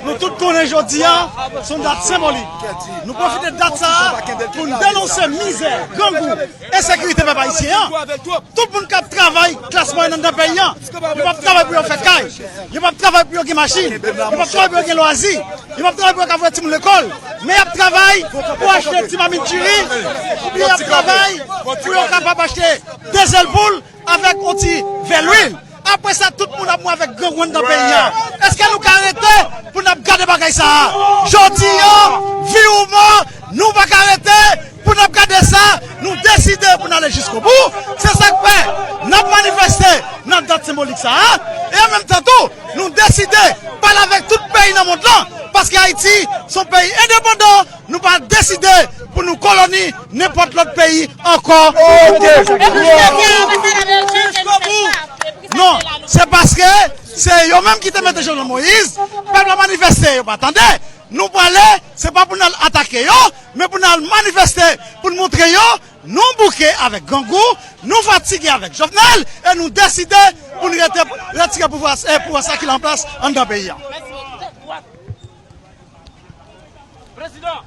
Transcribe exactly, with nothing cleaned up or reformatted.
Nou tout konnen jodi a, se yon dat senbolik. Nou pwofite dat sa a pou n denonse mizè, grangou, ensekirite pèp ayisyen an. Tout moun k ap travay klas mwayèn anndan peyi a, yo p ap travay pou yo fè kay, yo p ap travay pou yo gen machin, yo p ap travay pou yo gen lwazi, yo p ap travay pou yo ka voye timoun lekòl, men y ap travay pou achte ti mamit diri, oubyen y ap travay pou yo kapab achte de zèl poul avèk yon ti vè lwil. Apre sa, tout moun ap mouri avèk grangou anndan peyi a. Èske nou ka rete pou n ap gade bagay sa a? Jodi a, vi ou mò, nou pa ka rete pou n ap gade sa. Nou deside pou n ale jiskobou. Se sa k fè n ap manifeste nan dat senbolik sa a. E an menm tan tou, nou deside pale avèk tout peyi nan mond lan. Paske Ayiti se yon peyi endepandan. Nou pa deside pou nou koloni nenpòt lòt peyi ankò. Non, se paske se yo menm ki te mete Jovenel Moïse. Pèp la manifeste, yo pa tande. Nou prale, se pa pou n al atake yo, men pou n al manifeste, pou n montre yo nou bouke avèk grangou, nou fatige avèk Jovenel, e nou deside pou n rete retire pouvwa, e pouvwa sa ki la an plas anndan peyi a. Prezidan,